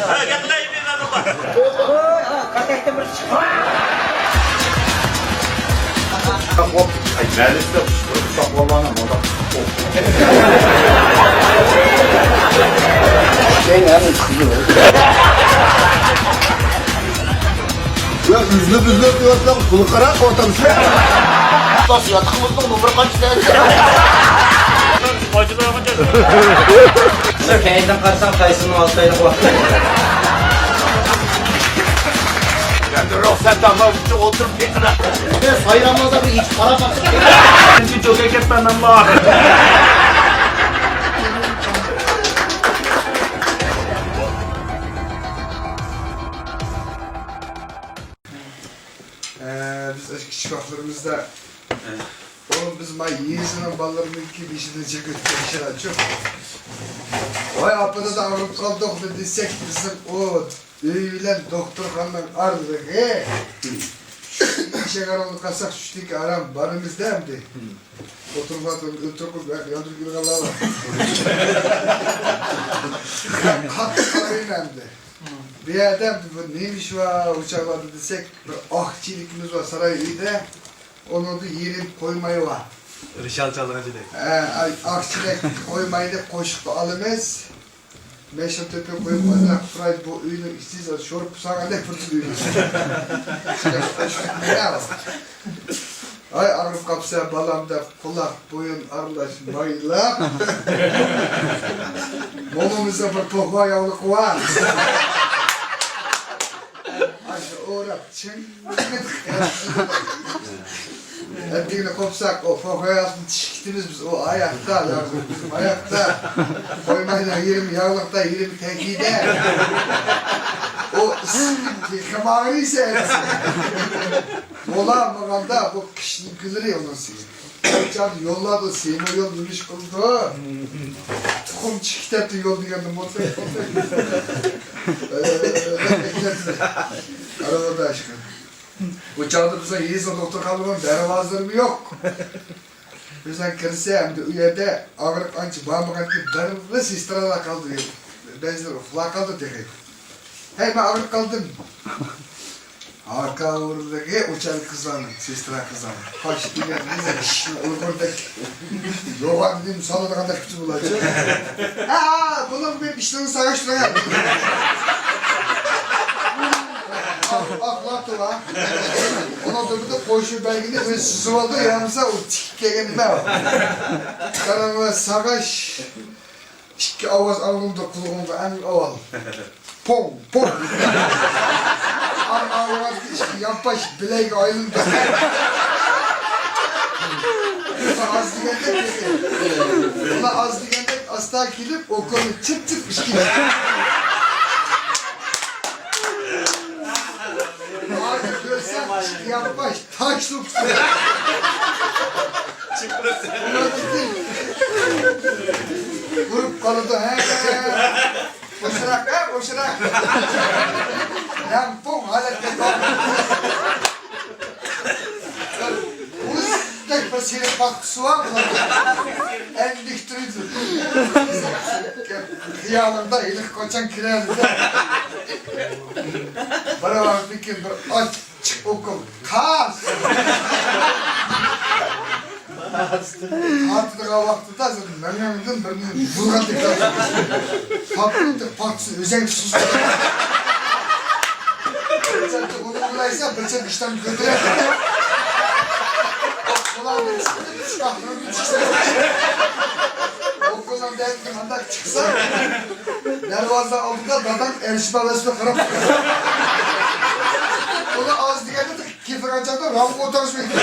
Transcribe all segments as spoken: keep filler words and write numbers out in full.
ھە، ياقلايمەن، ئاللا. ئاي، مەلىكتە ئۇشتۇمتۇت ساقلانغان مۇنداق. سەن ھەم قىزىل. يا، ئۈزۈلۈپ ئۈزۈلۈپ يۈرسەڭ، پۇل قاراپ ئولتۇرسىز. ياتىقىمىزنىڭ نومۇرى قانچە دەيسىز؟ قايسىنى قارىساڭ، قايسىنىڭ ئالتايلىقى بار. يەنە رۇخسەت ئالماي ئولتۇرۇپ كېتىڭ. سايراملاردا بىر ئىچىپ قاراپ باقساق. شۇ جوكەي كەتمەن مەن بار. ئە، بىز ئاشۇ كىچىك ۋاقىتلىرىمىزدا، ئۇ بىز ما يېزىنىڭ بالىلىرىنىڭكى بېشىدىن چېكىپ ئۆتكەن ئىشلارچۇ. ۋاي، ئاپىدا ئاغرىپ قالدۇق دېسەك، بىزنىڭ ئۇ ئۆي بىلەن دوختۇرخانىنىڭ ئارىلىقى. ئىشەك ئارىلىقىنى قالساق، چۈشتىكى ئارام بارىمىزدا ئەمدى. ئولتۇرۇپ، ئولتۇرۇپ، ياندۇرۇپ يۈرگەنلەر بار. قاتتىق قارايمەن ئەمدى. بۇ يەردە بۇ نېمە ئىش بار ئۇ چاغلاردا دېسەك، بىر ئاق چېلىكىمىز بار ساراي ئۆيدە، ئۇنىڭدا يېرىم قوي ماي بار. رىشال چالغان چېلەك. ھە، ئاق چېلەك قوي ماينى قوشۇققا ئالىمىز. مەشنىڭ تۆپىگە قويۇپ ئازراق پۇراي، بۇ ئۆينىڭ ئىچى شورپا سالغاندەك پۇرىسىدۇ. ھاي، ئاغرىپ قاپسەن بالام دەپ، قۇلاق، بويۇن ئارىلاش مايلاپ. مومىمىزدا بىر توخۇ ياغلىقى بار. ئاشۇ ئوراپ چىڭ. ئەتىگىنى قوپساق، ئۇ توخۇ ياغلىقنى تىشىپ كېتىمىز بىز، ئۇ ئاياقتا، ياغلىق بىزنىڭ ئاياقتا. قوي ماينىڭ يېرىمى ياغلىقتا، يېرىمى تەكىدە. ئۇ ئىسسىپ تېخىمۇ ئاغرىيسەن. بولالمىغاندا بۇ قىشنىڭ كۈنلىرى ئۇنىڭ سىزى. ئۇ چاغدا يوللاردا سېمو يول نېمە ئىش قىلىدۇ؟ تۇخۇم چىقىپ كېتەتتى يول دېگەندە موتور، موتور. ئارىغىدا ئىشقىلىپ. ئۇ چاغدا بىزنىڭ يېزا دوختۇرخانىلىرىنىڭ دەرۋازىلىرىمۇ يوق. بىزنىڭ كىرسە ئەمدى ئۇ يەردە ئاغرىق ئانچە بارمىغانكى بىرلا سېسترالار قالدى. بەزىلەر ئۇخلاپ قالدى تېخى. ھەي، مەن ئاغرىپ قالدىم. ئاكا ئورنىدىكى ئۇچار قىزلارنىڭ، سېسترا قىزلارنىڭ. قاش دېگەن نېمە، ئۇيغۇردەك. يوغان دېدىم، سالىدىغاندەك كۈچى بولارچۇ. ھە، بۇنىڭ بىر ئىشلىرىنى ساغاشتۇرغان. ئاقلاپتۇ ۋا. ئۇنىڭ تۆپىدە قوشۇن بەلگىنى ئۆزى سىزىۋالدى، يا بولمىسا ئۇ تىكىپ كەلگەن نېمە. قاراڭ ۋە ساغاش. ئىككى ئاۋاز ئاڭلىنىدۇ قۇلىقىڭغا ئەڭ ئاۋۋال. پوڭ، پوڭ. ئاڭ ئاڭلىغاندىكىن ئىككى يانپاش بىلەيگە ئايلىنىدۇ. ئاز دېگەندەك، ئۇلار ئاز دېگەندەك ئاستا كېلىپ، ئوكۇلنى چىپ-چىپ ئىككى. ھازىر كۆرسەم، ئىككى يانپاش تاشلىق. ئۇرۇپ قالىدۇ، ھە. بوشراق، ھە، بوشراق. يانپوڭ ھالەتكە بار. ئۇزۇندەك بىر سېرىق پاختىسى بار بۇنىڭ. ئەندىكتۈرىدۇ. خىيالىڭدا ھېلىقى قاچان كىرەر دېسە. بىر ۋاقىتتىن كېيىن بىر ئاچ ئوكۇل تاس! تارتىدىغان ۋاقتىدا مەڭگەڭدىن بىرنى بۇرغان تەكرار. تارتىپ پاختىسى ئۆزەك سۇزۇپ. بىر چەتتە ئۇنى ئويلايسەن، بىر چەتتە ئىشتان كۆتۈرەپ. قۇلاقنى چىقىپ، چىقاقلىرىنى چىقسا. ئوكۇلنىڭ دەردى مۇنداق چىقسا، دەرۋازا ئالدىدا دادام ئەرشىباباسىغا قاراپ تۇرىدۇ. ئۇنى ئاز دېگەندە كېپىر ئاچاقتا رامغا ئولتۇرۇشمايدۇ.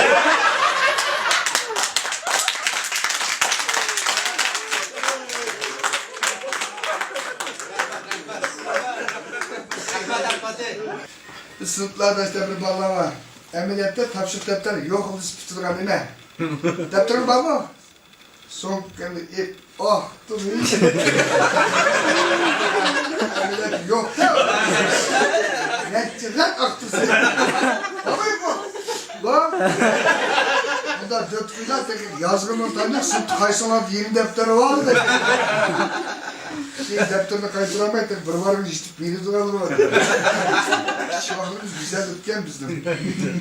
بىز سىنىپلاردا ئىشتە بىر بالىلار بار. ئەمەلىيەتتە تاپشۇرۇق دەپتەر يوق دېسە پۈتىدىغان نېمە؟ دەپتىرىڭ بارمۇ؟ سومكىنى ئېپ، ئاھ، تۇرۇش. يوق. نەچچە رەت ئاقتۇرسا. بارمايدۇ. بار. بۇندا دۆت كۈنلەر تېخى يازغىنىڭ تايىنى سىنىپتا قايسىڭلاردا يېڭى دەپتەر بار دەپ. كېيىن دەپتەرنى قايتۇرالماي، تېخى بىر بارغىچە يېتىپ بېرىدىغان بولۇۋاتىدۇ. ئىش ۋاقتىمىز گۈزەل ئۆتكەن بىزنىڭ.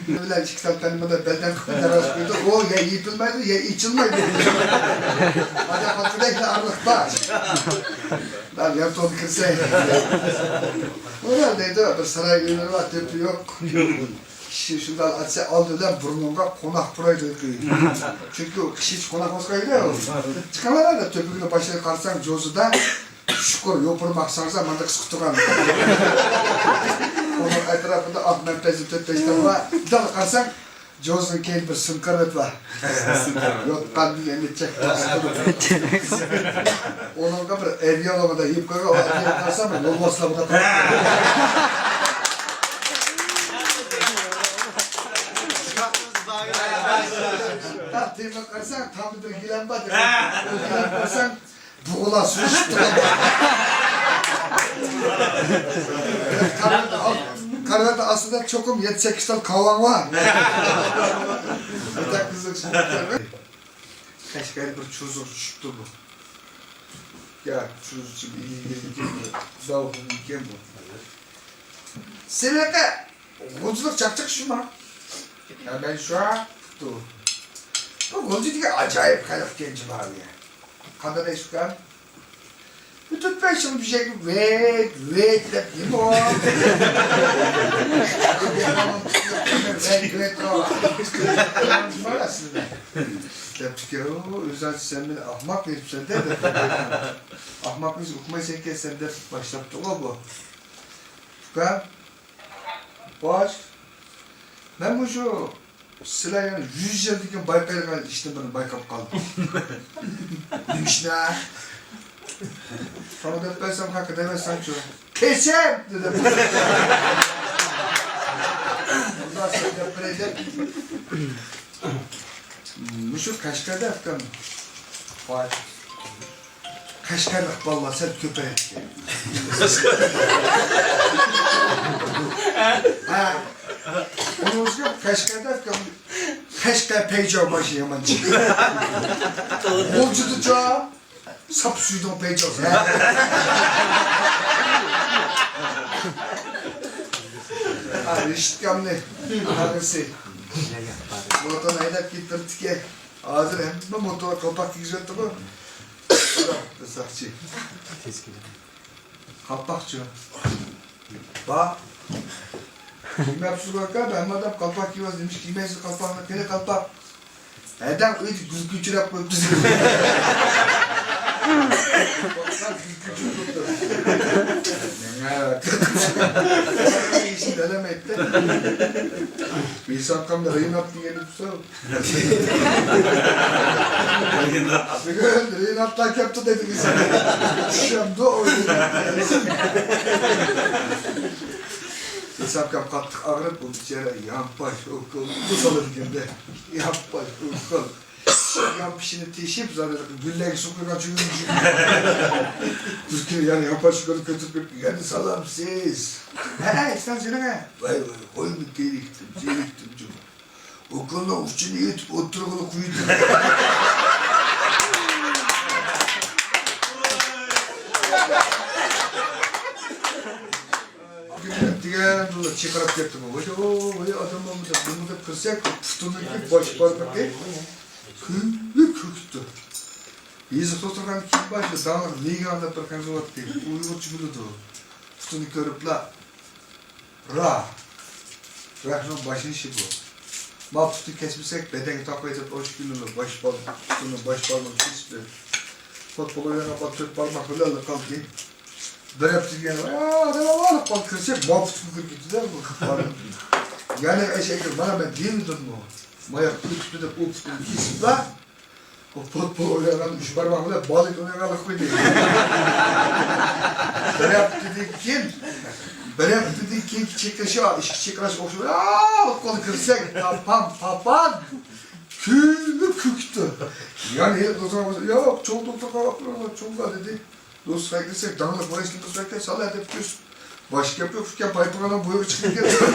بىلەن ئىككى سائەت تەلىمىدە بەلدەن قىلىپ دەرس بېرىدۇ. ئۇ يا يېپىلمايدۇ، يا ئېچىلمايدۇ. ئادەم ئاتقۇدەكلا ئارىلىق بار. مەن يانتوندا كىرسەي. ئۇلار دەيدۇ، بىر ساراي ئۆيلىرى بار، تۆپى يوق. كىشى شۇنداق ئاتسا، ئالدى بىلەن بۇرنۇڭغا قوناق پۇرايدۇ. چۈنكى ئۇ قىش ئىچى قوناق بولسا قايدۇ. چىقىڭلار، تۆپىكىنى باشلىرىغا قارىساڭ، جوزىدا چۈشكۈر يوپۇرماق ساڭزا مانداق قىسقا تۇرغان. ئۇنىڭ ئەتراپىدا ئاق مەنپەسى تۆت بەش تال بار. دال قارىساڭ، جوزىنىڭ كەينىدە بىر سىم كارىۋات بار. يوتقان دېگەن نەچچە. ئۇنىڭغا بىر ئەۋىيالومدا يېپىپ قويغان، ئۇ ئەۋىيال قارىسام، بىر يولۋاسلارغا قارىغان. تاق تېمىغا قارىساڭ، تامدا بىر يىلان بار. يىلان قارىساڭ، بۇغىلار سۈرۈشۈپ تۇرغان. كارىۋاتنىڭ ئاستىدا چوقۇم يەتتە سەككىز تال كاۋاڭ بار. بىر دەپ قىزىق. قەشقەردە بىر چوزۇق چۈشۈپتۇ بۇ. يا، چوزۇقچى بىر ئىگە ئىكەن بۇ. داۋ ئىكەن بۇ. سېنىڭكى غۇلجىلىق چاقچاق شۇما؟ يا، مەن شۇ. بۇ غۇلجا دېگەن ئاجايىپ خەلق ئىكەن، جۇما. قانداق دەيسىز ئۇكام؟ بۇ تۆت بەش يىل بۇ يەرگە ۋېيت، ۋېيت دەپ نېمە ئۇ؟ ۋېيت، ۋېيت ئۇ. نېمە سىزنى؟ دەپتىكەن، ئۇ ئۆزى سەن مېنى ئەخمەق دەيسەن دە دەپ. ئەخمەقنى ئۇقمايسەنكەن سەن دەپ باشلاپتىغۇ بۇ. ئۇكام، خوش. مەن مۇشۇ سىلەر يەنە يۈز يىلدىن كېيىن بايقايدىغان ئىشنى بىرنى بايقاپ قالدىم. نېمە ئىشنى؟ ساڭا دەپ بەرسەم، خەققە دەۋەرسەڭچۇ؟ كېسىپ! دېدىم. ئۇنداق سەن دەپ بېرەي دەپ. مۇشۇ قەشقەردە ئۇكام. ۋاي. قەشقەرلىك بالىلار سەل كۆپەيدىكەن. ھە. ئۇنىڭ ئۈستىگە قەشقەردە ئۇكام، قەشقەر پەيجاۋ باشى يامان چىقتى. غۇلجىدىچۇ؟ ساپ سۈيدۈڭ پەيجاۋ. ھە. ھە، رېشىتكامنى ئاغىسى موتور ھەيدەپ كېتىپتىكەن. ھازىر ھەممە موتورغا قالپاق كىيگۈزۈۋەتتىغۇ. بىر ساقچى. قالپاقچۇ؟ بار. كىيمەپسىزغۇ ئاكا، ھەممە ئادەم قالپاق كىيىۋاتىدۇ، نېمىشقا كىيمەيسىز قالپاقنى؟ قېنى قالپاق؟ ھەدەڭ ئۆيدە گۈل كۆچۈرۈپ قويۇپتۇ. گۈل كۆچۈرۈپ قويۇپتۇ. ماڭا ئىشىم دەلەمەيتتى. بىساتقامدا رىنات دېگەن ئىدى. بۈگۈن رىناتلار كەپتۇ دېدىم ساڭا. چۈشەمدۇ ئۇ رىنات. ھېسابكام قاتتىق ئاغرىپ، بۇ بىچارە يانپاش ئوكۇل سالىدىكەندە. يانپاش ئوكۇل. يانپىشىنى تېشىپ، زادى گۈللەرگە سۇ قۇيغان چۈگۈن. بىر كۈنى يەنە يانپاش ئوكۇلنى كۆتۈرۈپ كېلىپ، يەنە سالامسىز. ھە، ئىشتان سېنىڭ ھە؟ ۋاي، ۋاي، قويمۇ تېرىكتىم، تېرىكتىم جۇمۇ. ئوكۇلنىڭ ئۇچىنى ئېتىپ ئوتتۇرىغىلا قويدى. دېگەن بىلەن چىقىرىپ كەتتىمۇ. ۋاي، ۋاي، ئادەم بولمىدى، بۇنىمۇ دەپ كىرسەك، پۇتۇمنىڭكى باش بارمىقى كۆيۈپ كۆكۈپتۇ. يېزىقتا ئولتۇرغان كېيىن باشلىق داڭلىق لېگان دەپ بىر قىز بولاتتى. ئۇيغۇرچە بىلىدۇ. پۇتىنى كۆرۈپلا، را. راھنىڭ باشلىنىشى بۇ. ما پۇتنى كەسمىسەك، بەدەنگە تاقاي دەپ ئاشۇ كۈنىلا باش بال-، پۇتىنىڭ باش بارمىقىنى كېسىپ بەردى. پوت بولۇۋېرىپ، تۆت بارماق بىلەنلا قالدى. بىر ھەپتە دېگەن، ئادەم ئاۋارە قالدى، كىرسە، ما پۇتنى كۆرۈپ كېتىدۇ. يەنە ئەشەگە، مانا مەن دېمىدىممۇ؟ ماياق ئۆتۈپتۇ دەپ، ئۇ پۇتىنى كېسىپلا، ئۇ پوت بولۇپ ئوينىغان ئۈچ بارماق بىلەن بالىنى ئوينىغانلىق قويدى. بىر ھەپتىدىن كېيىن، بىر ھەپتىدىن كېيىنكى چېقىرىشى، ئىچكى چېقىرىش ئوخشىماي، ئاا، قول كىرسەك، تاپان، تاپان، كۆيۈپ كۆكتى. يەنە ھېلىقى دوستلار، ياق، چوڭ دوختۇرغا ئاپىرىڭلار، چوڭغا دېدى. دوستقا كىرسەك، داڭلىق ۋراچنى دوستقا سالا دەپ كۆز. باش گەپ يوق، ئۇكام پايپىغىنىڭ بويىغا چىقىپ كەتتى.